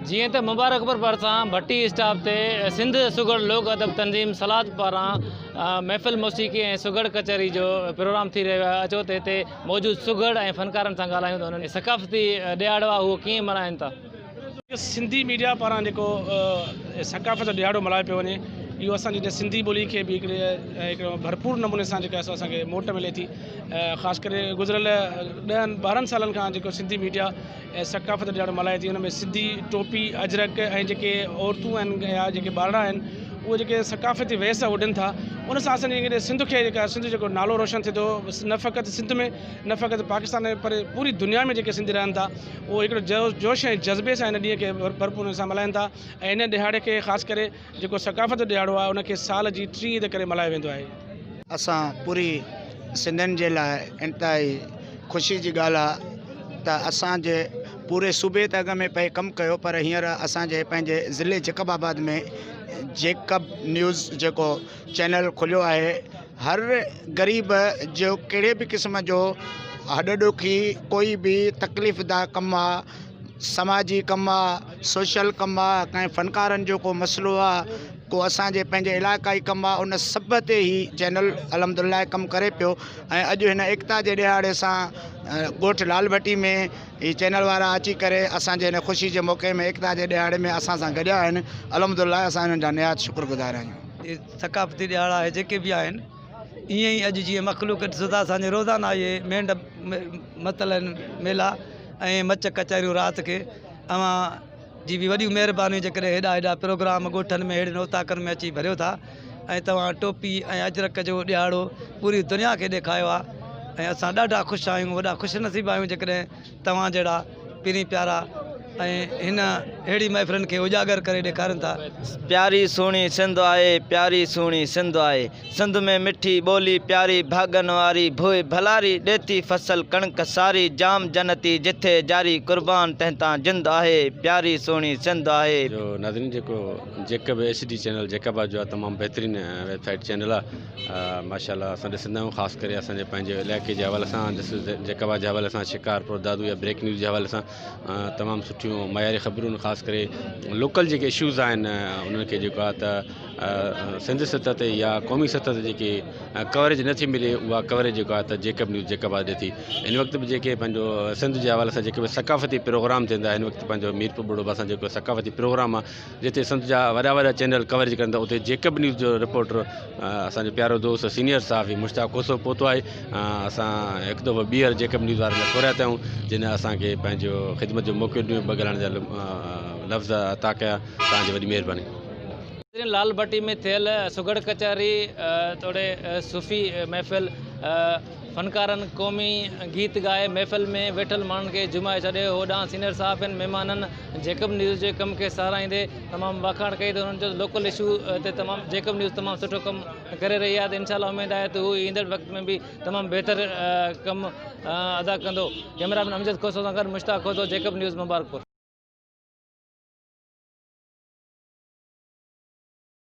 جيئن ته مبارڪپور ڀرسان ڀٽي اسٽاپ تي سنڌ سگهڙ لوڪ ادب تنظيم سلاد پاران محفل موسيقي ۽ سگهڙ ڪچهري جو پروگرام ٿي رهيو آهي اچو ته هتي موجود سگهڙ ۽ فنڪارن سان ڳالهايون ته انهن ثقافتي ڏهاڙو آهي اهو ڪيئن ملهائن ٿا. سنڌي ميڊيا پاران جيڪو ثقافت جو ڏهاڙو ملهايو پيو وڃي اهو اسان جي سنڌي ٻولي کي به هڪڙي هڪڙو ڀرپور نموني سان جيڪا اسان کي موٽ ملي ٿي خاص ڪري گذريل ڏهن ٻارهن سالن کان جيڪو سنڌي ميڊيا ثقافت جو ڏهاڙو ملهائي ٿي ان ۾ سنڌي ٽوپي اجرڪ ۽ جيڪي عورتون آهن يا جيڪي ٻارڙا آهن اهي جيڪي ثقافتي ويس اوڍن ٿا ان سان اسان جي سنڌ کي جيڪا سنڌ جو جيڪو نالو روشن ٿئي ٿو نه فقط سنڌ ۾ نه فقط پاڪستان ۾ پر پوري دنيا ۾ جيڪي سنڌي رهن ٿا اهو هڪڙو جوش ۽ جذبي سان هن ڏينهن کي ڀرپور نموني سان ملهائن ٿا ۽ هن ڏهاڙي کي خاص ڪري جيڪو ثقافت جو ڏهاڙو آهي ان کي سال جي ٽين عيد ڪري ملهايو ويندو آهي. اسان پوري سنڌين جي لاء انتهائي خوشي جي ڳالهه آهي ته اسان جي پوري صوبي ته اڳ ۾ پئي ڪم ڪيو پر هينئر اسان جي پنهنجي ضلعي جيڪب آباد ۾ جيڪب نيوز جيڪو چينل کليو آهي هر غريب جو ڪهڙي به قسم جو هڏ ڏوکي ڪوئي به تڪليف دا ڪم آ سماجي ڪم آ سوشل ڪم آ ڪنهن فنڪارن جو ڪو مسئلو آ ڪو اسان جي پنهنجي علائقائي ڪم آ ان سڀ تي هي چينل الحمد لله ڪم ڪري پيو ۽ اڄ هن ايڪتا جي ڏهاڙي سان ڳوٺ لال ڀٽي ۾ هي چينل وارا اچي ڪري اسان جي هن خوشي جي موقعي ۾ ايڪتا جي ڏهاڙي ۾ اسان سان گڏيا آهن الحمد لله اسان انهن جا نهايت شڪر گذار آهيون. اهي ثقافتي ڏهاڙا اهي جيڪي به آهن ائين ئي اڄ جيئن مخلوق ڏسو ٿا اسان جي روزانه اهي مينڍ متل آهن ميلا ۽ مچ ڪچهريون رات کي اوهان جي به وڏيون مهربانيون جيڪڏهن هيڏا هيڏا پروگرام ڳوٺن ۾ اهڙين اوطاقن ۾ اچي ڀريو ٿا ۽ توهان ٽوپي ۽ اجرڪ جو ڏهاڙو پوري دنيا کي ڏيکايو آهي ۽ اسان ڏاڍا خوش آهيون وڏا خوش نصيب آهيون جيڪڏهن توهان جهڙا پرين پيارا ۽ هن اهڙي محفلن کي اجاگر ڪري ڏيکارين ٿا. پياري سهڻي سنڌ آهي پياري سهڻي سنڌ آهي سنڌ ۾ مٺي ٻولي پياري ڀاڳن واري ڀوء ڀلاري ڏيٿي فصل ڪڻڪ ساري جام جنتي جٿي جاري قربان تنهن تان جند آهي پياري سهڻي سنڌ آهي. جو ناظرين جيڪو Jacob H D channel Jacobabad جو آهي تمام بهترين ويب سائيٽ چينل آهي ماشاء الله اسان ڏسندا آهيون خاص ڪري اسان جي پنهنجي علائقي جي حوالي سان جيڪب آباد جي حوالي سان شڪارپور دادو يا بريڪ نيوز جي حوالي سان تمام سٺيون معياري خبرون خاص ڪري لوڪل جيڪي اشوز آهن انهن کي جيڪو آهي ته سنڌ سطح تي يا قومي سطح تي جيڪي ڪوريج نٿي ملي اها ڪوريج جيڪو آهي ته جيڪب نيوز جيڪب آباد ڏي ٿي هن وقت به جيڪي پنهنجو سنڌ جي حوالي سان جيڪي به ثقافتي پروگرام ٿين ٿا هن وقت پنهنجو ميرپور ٻڙو ڀرسان جيڪو ثقافتي پروگرام آهي جتي سنڌ جا وڏا وڏا چينل ڪوريج ڪن ٿا اتي جيڪب نيوز جو رپورٽر اسان جو پيارو دوست سينيئر صحافي مشتاق کوسو پهتو آهي اسان هڪ دفعو ٻيهر جيڪب نيوز وارن جا ٿورائتا آهيون جن اسان کي پنهنجو خدمت جو موقعو ڏنو ٻه ڳالهائڻ جا لفظ عطا ڪيا توهان جي وڏي مهرباني. لال ڀٽي ۾ ٿيل سگهڙ ڪچهري توڙي صوفي محفل فنڪارن قومي گيت ڳائي محفل ۾ ويٺل ماڻهن کي جهومائي ڇڏيو. هوڏانهن سينئر صحافين مهمانن جيڪب نيوز جي ڪم کي ساراهيندي تمام واکاڻ ڪئي ته انهن چيو ته لوڪل اشو تي تمام جيڪب نيوز تمام سٺو ڪم ڪري رهي آهي ته انشاء الله اميد آهي ته هو ايندڙ وقت ۾ به تمام بهتر ڪم ادا ڪندو. ڪئميرا مين امجد کوسو سان گڏ مشتاق کوسو جيڪب نيوز مبارڪپور.